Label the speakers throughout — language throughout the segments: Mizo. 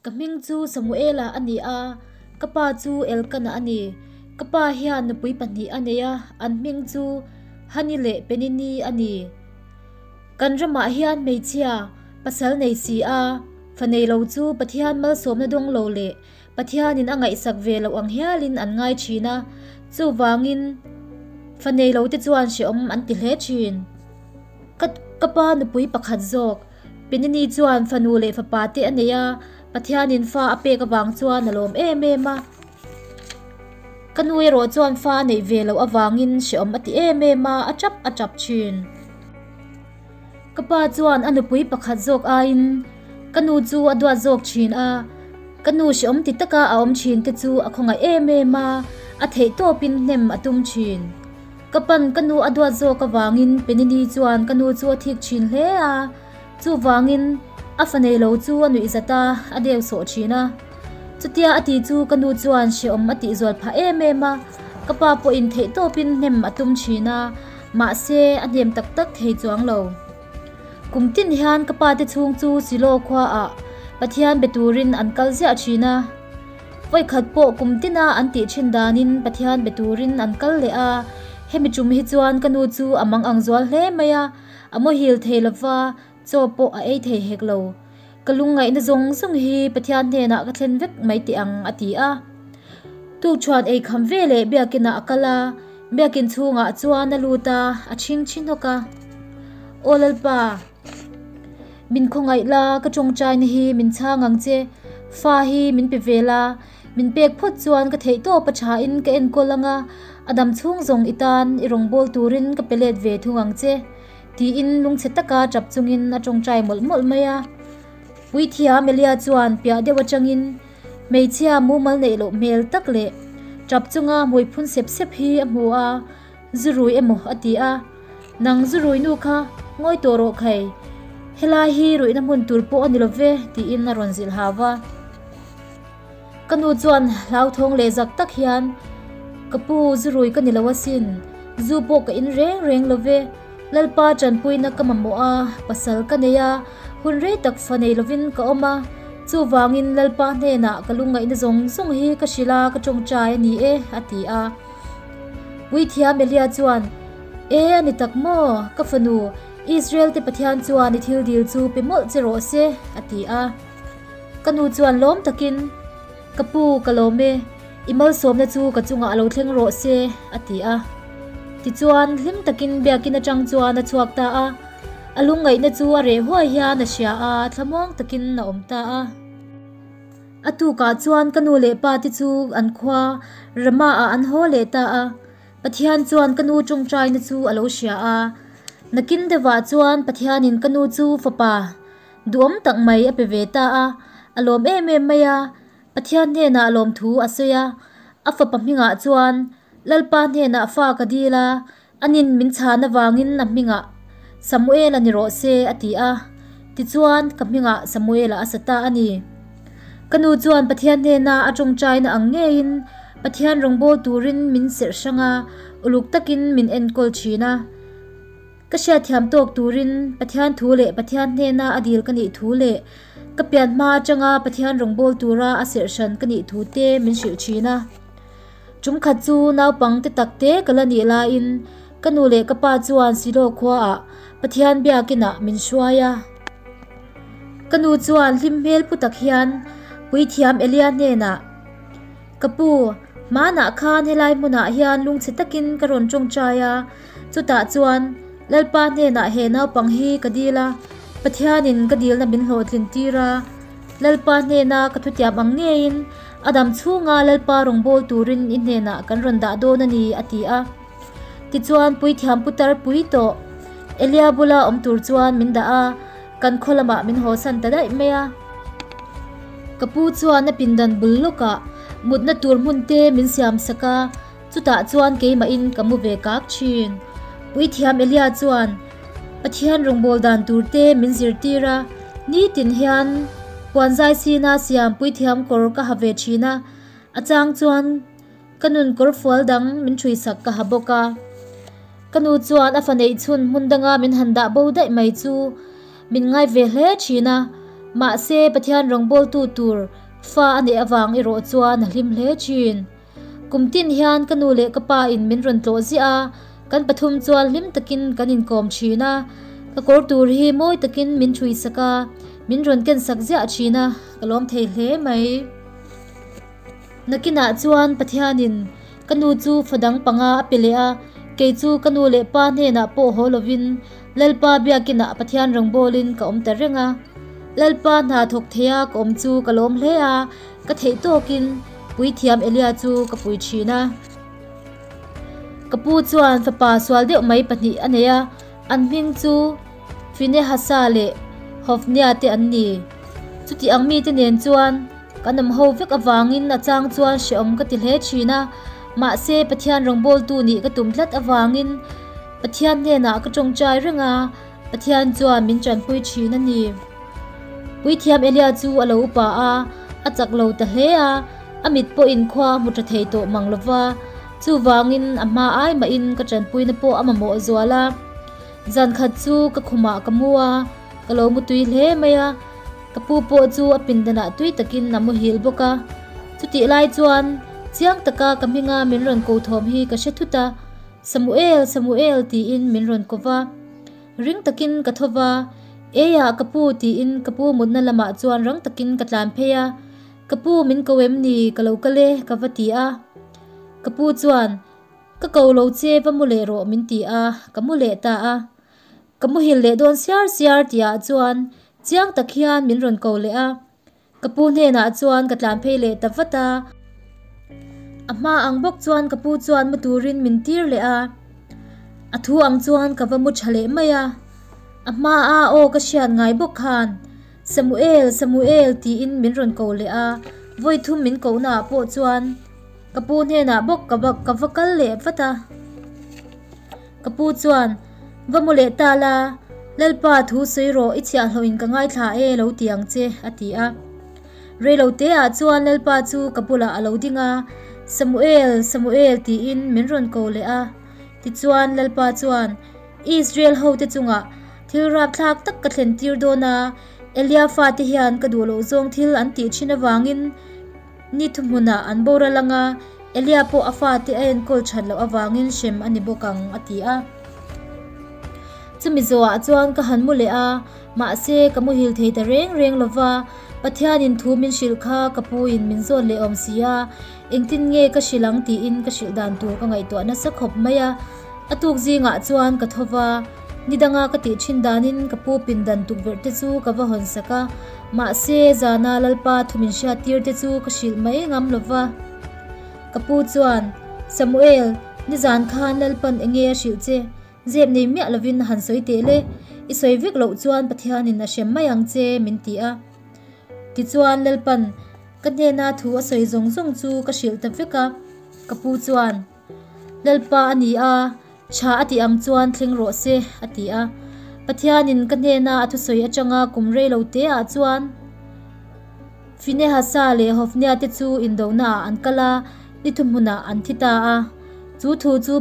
Speaker 1: Ka hming chu Samuela a ni a, ka pa chu Elkana a ni. Ka pa hian nupui pahnih a nei a, an hming chu Hani leh Penini a ni. Kan ramah hian hmeichhia, pasal nei si a, fa nei lo chu Pathian malsawmna dawng lo leh Pathianin a ngaihsak ve loh ang hialin an ngai thin a, chuvangin fa nei lo te chuan hrehawm an ti hle thin. Ka ka pa nupui pakhat zawk, Penini chuan fanu leh fapa te a nei a, Pathianin fa a pek avang chuan a lawm em em a. Ka nu erawh chuan fa a neih ve loh avangin hrehawm a ti em em a, a tap a tap thin. Ka pa chuan a nupui pakhat zawk aiin ka nu chu a duat zawk thin a, ka nu hrehawm ti taka a awm thin te chu a khawngaih em em a, a theih tawpin hnem a tum thin. Ka pan ka nu a duat zawk avangin Penini chuan ka nu chu a thik thin hle a, chuvangin a fa nei lo chu a nuih zat a, a deu sawh thin a. Chutia a ti chu ka nu chuan hrehawm a tih zual phah em em a, ka pa pawhin theih tawpin hnem a tum thin a, Mahse, a hnem tak tak thei chuang lo. Kum tin hian ka pate chhung chu Silo khuaah Pathian be turin an kal ziah thin a. Vawikhat pawh kum tina an tih thin danin Pathian be turin an kal leh a. Hemi tum hi chuan ka nu chu a mang ang zual hle mai a, a muhil thei lova, chaw pawh a ei thei hek lo. Ka lungngaihna zawng zawng hi Pathian hnenah ka thlen vek mai teh ang, a ti a. Tukṭhuan ei kham ve leh biakinah a kal a, biakin chhungah chuan a lut a, a chhingchhi hnawk a. Aw Lalpa, min khawngaih la, ka tawngtaina hi min chhang ang che, fa hi min pe ve la, min pek phawt chuan ka theih tawp a thain ka enkawl ang a, a dam chhung zawng i tan i rawngbâwl turin ka pe let ve thung ang che. Tiin lungchhe taka tap chungin a tawngtai mawlh mawlh mai a. Puithiam Elia chuan piah deuh atangin hmeichhia mumal neih loh hmel tak leh tap chunga hmui phun sep sep hi a hmu a, Zu rui emaw a ti a. Nang zu rui nu kha ngawi tawh rawh khai, helai hi ruihna hmun tur pawh a ni lo ve tiin a rawn zilh hau a. Ka nu chuan hlauthawng leh zak tak hian, Ka pu, zu rui ka ni lo asin, zu pawh ka in reng reng lo ve, Lalpa tanpuina ka mamawh a, pasal ka nei a, hun rei tak fa nei lovin ka awm a, chuvangin Lalpa hnenah ka lungngaihna zawng zawng hi ka hrilh a, ka tawngtai a ni e, a ti a. Puithiam Elia chuan, E, a ni tak maw, ka fanu, Israel te Pathian chuan i thil dil chu pe mawlh che rawh se, a ti a. Ka nu chuan lawm takin, Ka pu, ka lawm e, i malsawmna chu ka chungah a lo thleng rawh se, a ti a. Tichuan, hlim takin biakin atang chuan a chhuak ta a. A lungngaihna chu a reh huai hian a hria a, thlamuang takin a awm ta a. A tukah chuan ka nu leh pa te chu an khua Rama-ah an haw leh ta a. Pathian chuan ka nu tawngtaina chu a lo hria a. Nakin deuhah chuan Pathianin ka nu chu fapa Duhawm tak mai a pe ve ta a, a lawm em em mai a, Pathian hnenah lawmthu a sawi a, a fapa hmingah chuan Lalpa hnenah fa ka dil a, anin min chhan avangin a hmingah Samuel a ni rawh se a ti a, tichuan ka hmingah Samuel-a a sa ta a ni. Ka nu chuan Pathian hnena a tawngtaina ang ngeiin Pathian rawngbâwl turin min serh hrang a, uluk takin min enkawl thin a. Ka hriatthiam tawk turin Pathian thu leh Pathian hnena a dil ka nih thu leh ka pian hma atanga Pathian rawngbâwl tura a serh hran ka nih thu te min hrilh thin a. Tum khat chu naupang te tak te ka la nih laiin ka nu leh ka pa chuan Silo khuaah Pathian biakinah min hruai a. Ka nu chuan hlim hmel pu tak hian Puithiam Elia hnenah, Ka pu, hmanah khan helai hmunah hian lungchhe takin ka rawn tawngtai a, Chutah chuan Lalpa hnenah he naupang hi ka dil a, Pathianin ka dilna min hlawhtlin tir a. Lalpa hnena ka thutiam ang ngeiin a dam chhunga Lalpa rawngbâwl turin i hnenah kan rawn dah dawn a ni, a ti a. Tichuan puithiam putar pui tawh Elia bula awm tur chuan min dah a, kan khaw lamah min hawsan ta daih mai a. Ka pu chuan a pindan bul lawkah mutna tur hmun te min siam sak a. Chutah chuan keimahin ka mu ve kak thin. Puithiam Elia chuan Pathian rawngbâwl dan turte min zirtir a, nitin hian puanzai sina siam puithiam kawr ka ha ve thin a, a chang chuan ka nun kawr fual dang min ṭhuisak ka ha bawk a. Ka nu chuan a fa neih chhun hmun danga min han dah bo daih mai chu min ngai ve hle thin a. Mahse, Pathian rawngbawltu tur fa a neih avang erawh chuan a hlim hle thin. Kum tin hian ka nu leh ka pa in min rawn tlawh ziah a, kan pathum chuan hlim takin kan inkawm thin a. Ka kawr tur hi mawi takin min ṭhui sak a, min rawn ken sak ziah thin a, ka lawm thei hle mai. Nakinah chuan Pathianin ka nu chu fa dang panga a pe leh a, kei chu ka nu leh pa hnenah pawh haw lovin Lalpa biakinah Pathian rawngbawlin ka awm ta reng a. Lalpa hna thawk theia ka awm chu ka lawm hle a, ka theih tawkin Puithiam Elia chu ka pui thin a. Ka pu chuan fapa sual deuh mai pahnih a nei a, an hming chu Finehasa leh Hofnia te an ni. Chuti ang mite nen chuan kan awm ho vek avangin a chang chuan hrehawm ka ti hle thin a, mahse Pathian rawngbawltu nih ka tum tlat avangin Pathian hnenah ka tawngtai reng a, Pathian chuan min tanpui thin a ni. Puithiam Elia chu a lo upa a, a chak lo ta hle a, a mit pawhin khua a hmu tha thei tawh mang lo va, chuvangin a hma ai mahin ka tanpuina pawh a mamawh zual a. Zan khat chu ka khumah ka mu a, ka lo mu tui hle mai a, ka pu pawh chu a pindanah tui takin a muhil bawk a. Chutih lai chuan chiang taka ka hminga min rawn ko thawm hi ka hre thut a, Samuel, Samuel tiin min rawn ko va. Ring takin ka tho va, Eiah ka pu tiin ka pu mutna lamah chuan rang takin ka tlan phei a, Ka pu min ko em ni, ka lo kal e ka va ti a. Ka pu chuan, Ka ko lo che va mu leh rawh min ti a, ka mu leh ta a. Ka muhil leh dawn siar siar tihah chuan chiang tak hian min rawn ko leh a. Ka pu hnenah chuan ka tlan phei leh ta vat a. A hma ang bawk chuan ka pu chuan mu turin min tir leh a. A thu ang chuan ka va mu tha leh mai a. A hma a aw ka hriat ngai bawk khan, Samuel, Samuel tiin min rawn ko leh a. Vawi thum min kohnaah pawh chuan ka pu hnenah bawk ka va ka va kal leh vat a. Ka pu chuan, Va mu leh ta la, Lalpa thu sawi rawh, i chhiahhlawhin ka ngaithla e lo ti ang che, a ti a. Reilo teah chuan Lalpa chu ka bulah a lo ding a, Samuel, Samuel tiin min rawn ko leh a. Tichuan Lalpa chuan, Israel hote chungah thil rapthlak tak ka thlen tir dawn a, Elia fate hian ka duh loh zawng thil an tih thin avangin, Ni thuhmunah an boral anga Elia pawh a fate a enkawl that loh avangin hrem a ni bawk ang, a ti a. Chumi zawhah chuan ka han mu leh a, mahse ka muhil thei ta reng reng lo va, Pathianin thu min hrilh kha ka puin min zawt leh awm si a, engtin nge ka hrilh ang tiin ka hrilh dan tur ka ngaihtuah nasa khawp mai a. A tuk zingah chuan ka tho va, ni danga ka tih thin danin ka pu pindan tukverh te chu ka va hawn sak a, Mahse, zana Lalpa thu min hriattir te chu ka hrilh mai ngam lo va. Ka pu chuan, Samuel, nizan khan Lalpan enge a hrilh che? Zep nei miah lovin a han sawi teh le. I sawi vek loh chuan Pathianin a hrem mai ang che, min ti a. Tichuan, Lalpan ka hnena thu a sawi zawng zawng chu ka hrilh ta vek a. Ka pu chuan, Lalpa a ni a, Tha a tih ang chuan thleng rawh se, a ti a. Pathianin ka hnena a thusawi atanga kum rei lo te ah chuan Finehasa leh Hofnia te chu indonaah an kal a, ni thuhmunah an thi ta a. Chu thu chu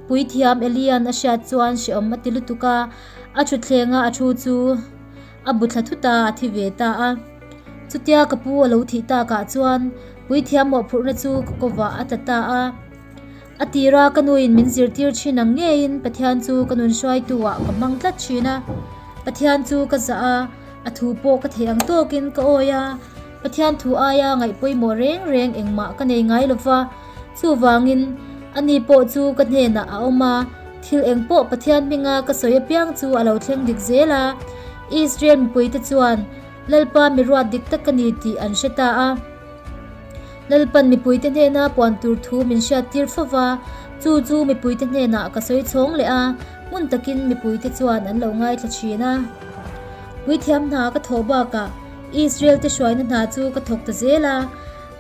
Speaker 1: Puithiam Elian a hriat chuan hrehawm a ti lutuk a, a thuthlenga a thu chu a bu thla thut a, a thi ve ta a. Chutia ka pu a lo thih takah chuan Puithiam mawhphurhna chu ka kovah a tla ta a. A tira ka nuin min zirtir thin ang ngeiin Pathian chu ka nun hruaituah ka hmang tlat thin a. Pathian chu ka zah a, a thu pawh ka theih ang tawkin ka awi a. Pathian thu aia ngaih pawimawh reng reng engmah ka nei ngai lo va. Chuvangin, ani pawh chu ka hnenah a awm a, thil eng pawh Pathian hminga ka sawi apiang chu a lo thleng dik zel a. Israel mipuite chuan Lalpa mi ruat dik tak ka ni tih an hre ta a. Lalpan mipuite hnena puan tur thu min hriattir fo va, chu chu mipuite hnenah ka sawi chhawng leh a, hmun takin mipuite chuan an lo ngaithla thin a. Puithiam hna ka thawh bakah Israel te hruaina hna chu ka thawk ta zel a,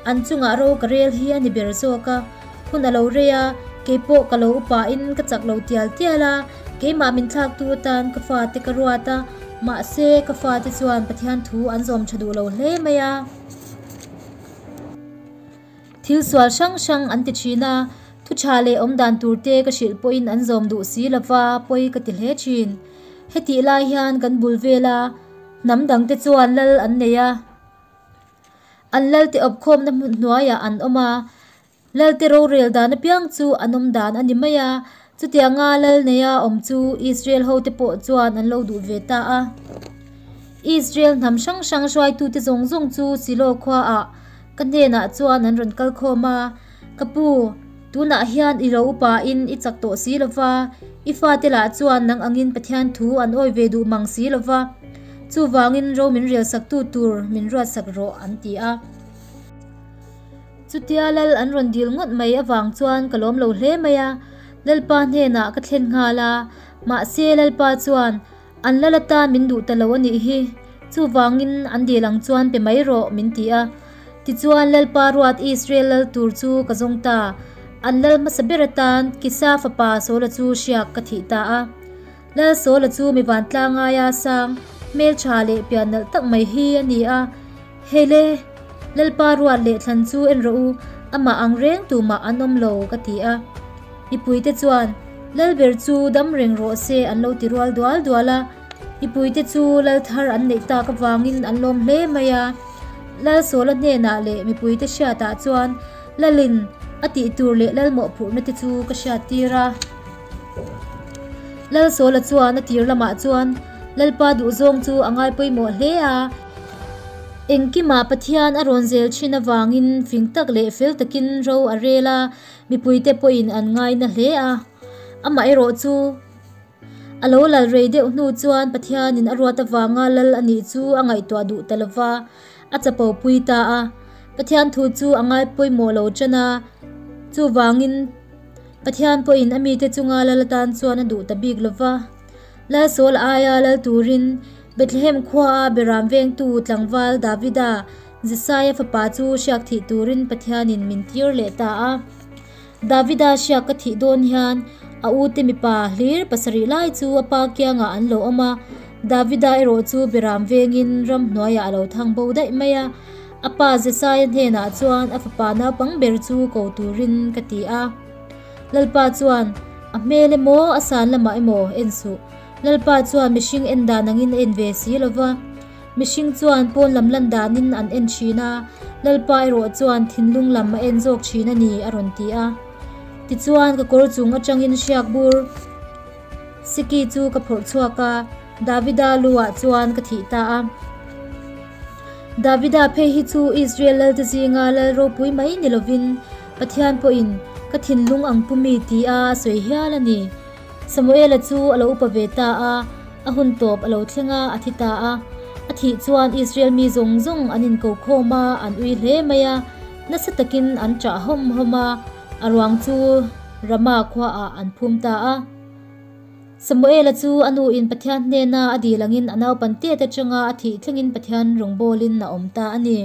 Speaker 1: an chungah ro ka rel hi a ni ber zawk a, hun a lo rei a, keipawh ka lo upain ka chak lo tial tial a, keimah min thlaktu atan ka fate ka ruat a, mahse ka fate chuan Pathian thu an zawm tha duh lo hle mai a. Thil sual hrang hrang an ti thin a, thu tha leh awm dan tur te ka hrilh pawhin an zawm duh si lova pawi ka ti hle thin. Hetih lai hian kan bul vela Hnam dangte chuan lal an nei a, an lalte awpkhawmna hmun hnuaiah an awm a, Lalte rorel dan apiang chu an awm dan a ni mai a, chutianga lal neia awm chu Israel hote pawh chuan an lo duh ve ta a. Israel hnam hrang hrang hruaitute zawng zawng chu Silo khuaah ka hnenah chuan an rawn kal khawm a, Ka pu, tunah hian i lo upain i chak tawh si lo va, i fate lah chuan nang angin Pathian thu an awi ve duh mang si lo va, chuvangin ro min relsaktu tur min ruatsak rawh, an ti a. Chutia lal an rawn dil ngawt mai avang chuan ka lawm lo hle mai a, Lalpa hnenah ka thlen nghal a, mahse Lalpa chuan an lal atan min duh ta lo a nih hi, chuvangin an dil ang chuan pe mai rawh min ti a. Tichuan Lalpa ruat Israel lal tur chu ka zawng ta, an lal hmasa ber atan Kisa fapa Saula chu hriak ka thih ta a. Lal Saula chu mi vantlang aia sang, hmeltha leh pian nalh tak mai hi a ni a. Hei le, Lalpa ruat leh thlan chu en rawh u, amah ang reng tumah an awm lo, ka ti a. Mipuite chuan, Lalber chu dam reng rawh se an lo ti rual dual dual a. Mipuite chu lal thar an neih tak avangin an lawm hle mai a. Lal Sawla hnenah leh mipuite hriatah chuan Lalin a tih tur leh lal mawhphurhna te chu ka hriattir a. Lal Sawla chuan a tir lamah chuan Lalpa duhzawng chu a ngai pawimawh hle a. Engkimah Pathian a rawn zel thin avangin fing tak leh fel takin ro a rel a, mipuite pawhin an ngaina hle a. Amaherawh chu a lo lal rei deuh hnu chuan Pathianin a ruat avanga lal a nih chu a ngaihtuah duh ta lova, a chapo pui ta a. Pathian thu chu a ngai pawimawh lo tan a, chuvangin Pathian pawhin a mite chunga lal atan chuan a duh ta bik lova. Lal Saul aia lal turin Bethlehem khuaa beram vengtu tlangval Davida, Jesaia fapa chu hriak thih turin Pathianin min tir leh ta a. Davida hriak ka thih dawn hian a ute mipa hlir pasarih lai chu a pa kiangah an lo awm a, Davida erawh chu beram vengin ramhnuaiah a lo thang bo daih mai a. A pa Jesaia hnenah chuan a fapa naupang ber chu ko turin ka ti a. Lalpa chuan, A hmel emaw, a san lamah emaw en suh. Lalpa chuan mihring en dan angin a en ve si lo va. Mihring chuan pawn lam lan danin an en thin a, Lalpa erawh chuan thinlung lam a en zawk thin a ni, a rawn ti a. Tichuan ka kawr chung atangin hriak bur siki chu ka phawrh chhuak a, Davida lu ah chuan ka thih ta a. Davida phei hi chu Israel lalte zinga lal ropui mai ni lovin Pathian pawhin ka thinlung ang pu mi tia a sawi hial a ni. Samuela chu a lo upa ve ta a, a hun tawp a lo thleng a, a thi ta a. A thih chuan Israel mi zawng zawng an inko khawm a, an ui hle mai a, nasa takin an ṭah hawm hawm a, a ruang chu Rama khuaah an phum ta a. Samuela chu a nuin Pathian hnena a dil angin a naupan tet atanga a thih thlengin Pathian rawngbawlin a awm ta a ni.